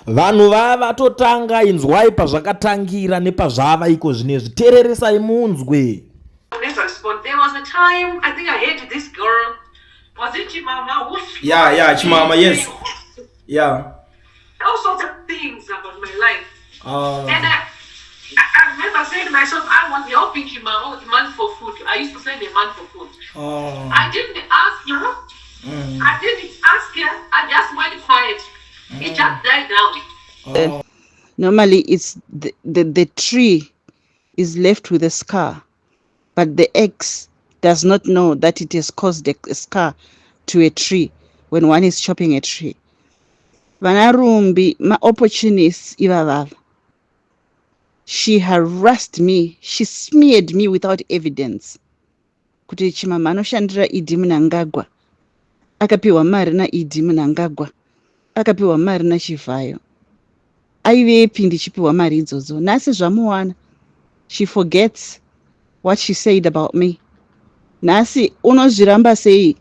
Vanhu vaya vatotanga, inzwai pazvakatangira nepazvava iko zvinezvi. Teereresai munzwe. Never respond. There was a time I think I had this girl. Was it Chimama who Yeah, Chimama, yes. Yeah. All sorts of things about my life. And I remember saying to myself, I was helping Chimama with money for food. I used to send a money for food. I didn't ask her. I didn't ask her. I just went quiet. It just died down. Normally it's the tree is left with a scar, but the axe does not know that it has caused a scar to a tree when one is chopping a tree. Vanarumbi ma-opportunists ivavava. She harassed me, she smeared me without evidence kuti Chimama anoshandira ED Mnangagwa, akapiwa mari naED Mnangagwa, akapiwa mari naChivhayo. Aivepi ndichipiwa mari idzodzo? Nhasi zvamuwana, she forgets what she said about me. Nhasi unozviramba sei?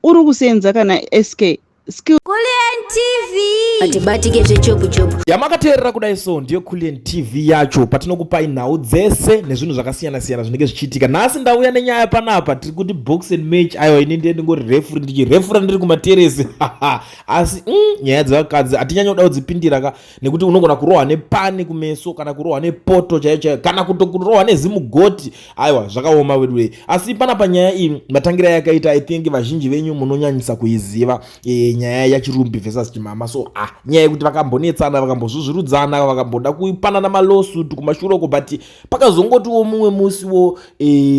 Uri kusenza kana sk skill. Kulliant TV. Atibatike zvechopu chopu. Yamakateerera kudai so ndiyo Kulliant TV yacho, patinokupai nhau dzese nezvinhu zvakasiyana-siyana zvinenge zvichiitika. Nhasi ndauya nenyaya panapa, tiri kuti box and match. Aiwa, ini ndiye ndingori referee, ndichirefura ndiri kumateresi. Asi nyaya dzevakadzi hatinyanyi kuda kudzipindira ka, nekuti unogona kurohwa nepani kumeso, kana kurohwa nepoto chaiyo chaiyo, kana kutokurohwa nezimugoti. Aiwa, zvakaoma weduwe. Asi panapa nyaya iyi matangira yakaita, I think vazhinji venyu munonyanyisa kuiziva, nyaya yaChirumbi versus Chimama. So nyaya yekuti vakambonetsana, vakambozvuzvurudzana, vakamboda kupanana malawsuit kumashure uko, but pakazongotiwo mumwe musiwo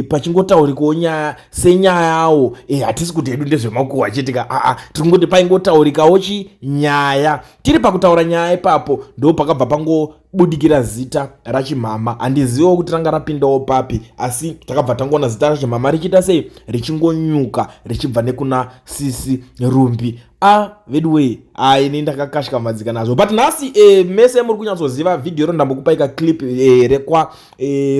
pachingotaurikawo nyaya senyayawo. Hatisi kuti hedu ndezvemakuhwa chitika, aa, tiri kungoti paingotaurikawo chinyaya. Tiri pakutaura nyaya ipapo, ndo pakabva pangobudikira zita raChimama. Handiziviwo kuti ranga rapindawo papi, asi takabva tangoona zita raChimama richiita sei, richingonyuka richibva nekuna sisi Rumbi. A, veduwei, aini ndakakashamadzika nazvo. But nhasi mese muri kunyatsoziva vhidhiyo iro, ndambokupai kaclip rekwa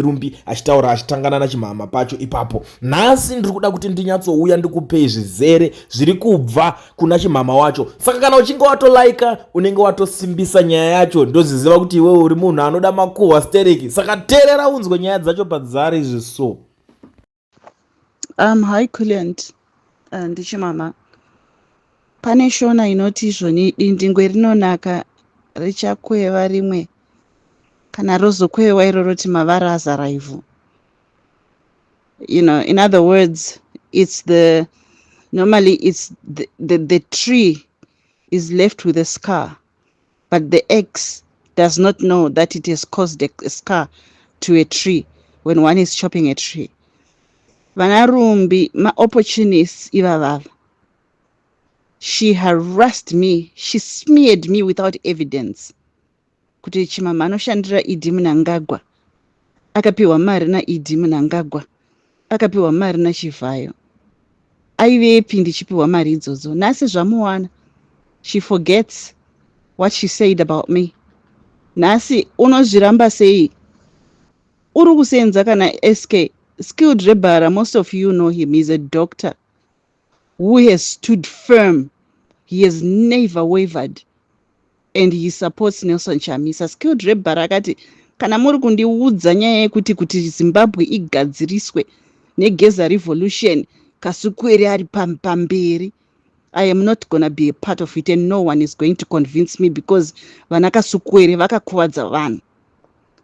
Rumbi achitaura, achitangana naChimama pacho ipapo. Nhasi ndiri kuda kuti ndinyatsouya ndikupei zvizere zviri kubva kuna Chimama wacho. Saka kana uchinge watolaika, unenge watosimbisa nyaya yacho. Ndozviziva kuti iwewe uri munhu anoda makuhwa stereki, saka teerera unzwe nyaya dzacho padzari izvi so. Hi Kulliant, ndiChimama. Pane shona inoti izvoni dindingwe rinonaka richakweva rimwe, kana rozokweva iro roti mavara azara ivhu. In other words, it's the normally it's the tree is left with a scar, but the axe does not know that it has caused a scar to a tree when one is chopping a tree. Vanarumbi ma-opportunists ivavava. She harassed me, she smeared me without evidence kuti Chimama anoshandira ED Mnangagwa, akapiwa mari naED Mnangagwa, akapiwa mari naChivhayo. Aivepi ndichipiwa mari idzodzo? Nhasi zvamuwana, she forgets what she said about me. Nhasi unozviramba sei? Uri kusenza kana sk skilled rebara. Most of you know him. He's a doctor who has stood firm. He has never wavered and he supports Nelson Chamisa. Skilled Rebara akati, kana muri kundiudza nyaya yekuti kuti Zimbabwe igadziriswe neGeza revolution, Kasukwere ari pamberi, I am not gonna be a part of it and no one is going to convince me, because vana Kasukwere vakakuvadza vanhu.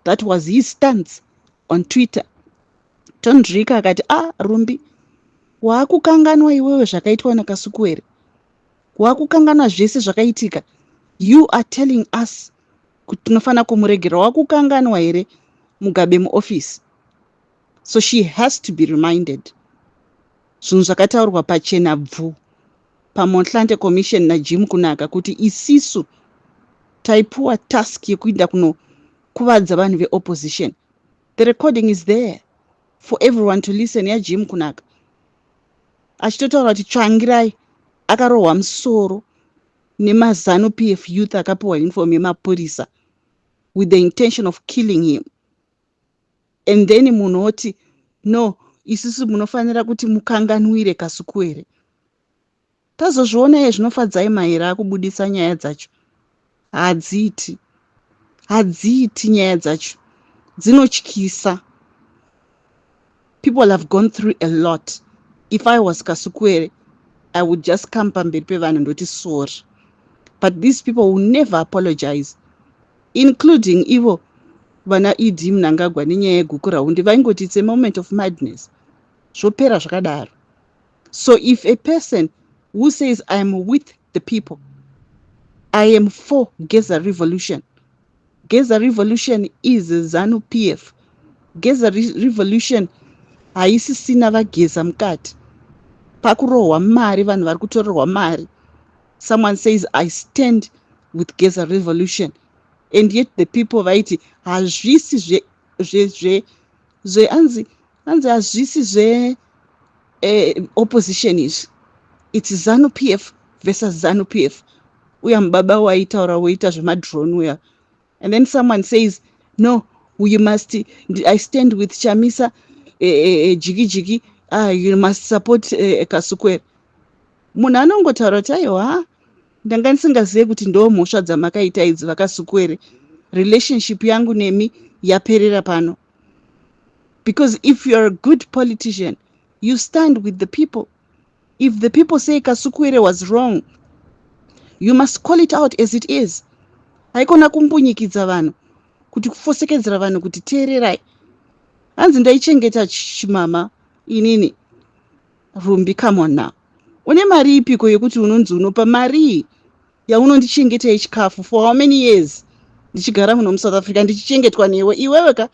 That was his stance on Twitter. Tondrika akati, "Ah, Rumbi, waakukanganwa iwewe zvakaitwa naKasukwere, waakukanganwa zvese zvakaitika. You are telling us kuti tinofanira kumuregera. Wakukanganwa here Mugabe muofisi?" So she has to be reminded zvinhu zvakataurwa pachena bvu paMotlanthe Commission naJim Kunaka, kuti isisu taipuwa task yekuenda kunokuvadza vanhu veopposition. The recording is there for everyone to listen, yaJim Kunaka achitotaura kuti Tsvangirai akarohwa musoro nemaZANU PF youth akapiwa uniform yemapurisa with the intention of killing him. And then munhu oti, "No, isusu munofanira kuti mukanganwire Kasukuwere." Tazozviona iye zvinofadzai Mahere akubudisa nyaya dzacho. Hadziiti, hadziiti. Nyaya dzacho dzinotyisa. People have gone through a lot. If I was Kasukwere, I would just come pamberi pevanhu ndoti sorry, but these people will never apologize, including ivo vana ED Mnangagwa nenyaya yeGukurahundi. Vaingoti it's a moment of madness, zvopera zvakadaro. So if a person who says, "I am with the people, I am for Geza Revolution," Geza Revolution is ZANU PF. Geza Revolution haisisina vaGeza mukati. Pakurohwa mari, vanhu vari kutorerwa mari. Someone says, "I stand with Geza Revolution," and yet the people vaiti hazvisi zve anzi anzi hazvisi zve opposition izvi, it's ZANU PF versus ZANU PF. Uya mubaba waitaura woita zvemadrone uya. And then someone says, "No, you must, I stand with Chamisa," jiki jiki, ah, you must support Kasukwere. Munhu anongotaura kuti, "Aiwa, ndanga ndisingazive kuti ndo mhosva dzamakaita idzi, vaKasukwere. Relationship yangu nemi yaperera pano." Because if you are a good politician, you stand with the people. If the people say Kasukwere was wrong, you must call it out as it is. Haikona kumbunyikidza vanhu, kuti kufosekedzera vanhu kuti teererai. Hanzi ndaichengeta chimama inini. Rumbi, come on now. Une mari ipiko yekuti unonzi unopa mari yaunondichengeta yechikafu for how many years ndichigara muno muSouth Africa, ndichichengetwa newe iwewe ka?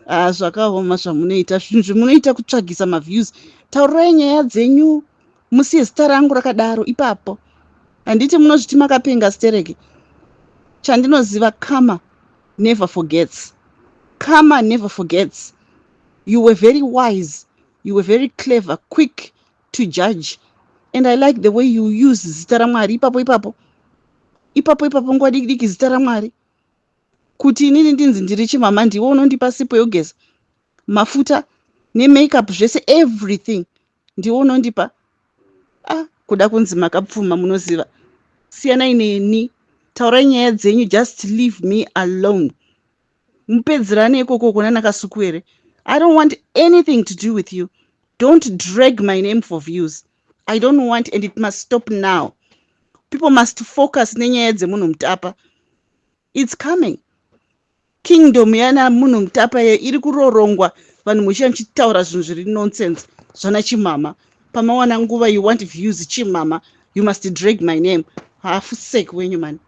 Ah, zvakaoma zvamunoita. Zvinhu zvimunoita kutsvagisa maviews. Taurirai nyaya dzenyu, musiye zita rangu rakadaro ipapo. Handiti munozviti makapenga stereke? Chandinoziva, karma never forgets. Karma never forgets. You were very wise, you were very clever, quick to judge, and I like the way you use zita raMwari ipapo ipapo ipapo ipapo, nguva diki diki, zita raMwari, kuti inini ndinzi ndiri chimama. Ndiwe unondipa sipo yogeza, mafuta nemakeup, zvese, everything, ndiwe unondipa. Ah, kuda kunzi makapfuma. Munoziva, siyanai neni, taurai nyaya dzenyu, just leave me alone. Mupedzerane ikoko kuna naKasukwere. I don't want anything to do with you. Don't drag my name for views. I don't want, and it must stop now. People must focus nenyaya dzemunhu mutapa. It's coming. Kingdom yana munhu mutapa iri kurorongwa. Vanhu muchiya muchitaura zvinhu zviri nonsense zvana chimama. Pamawana nguva, you want views, chimama, you must drag my name. Hafuseki wenyu mani.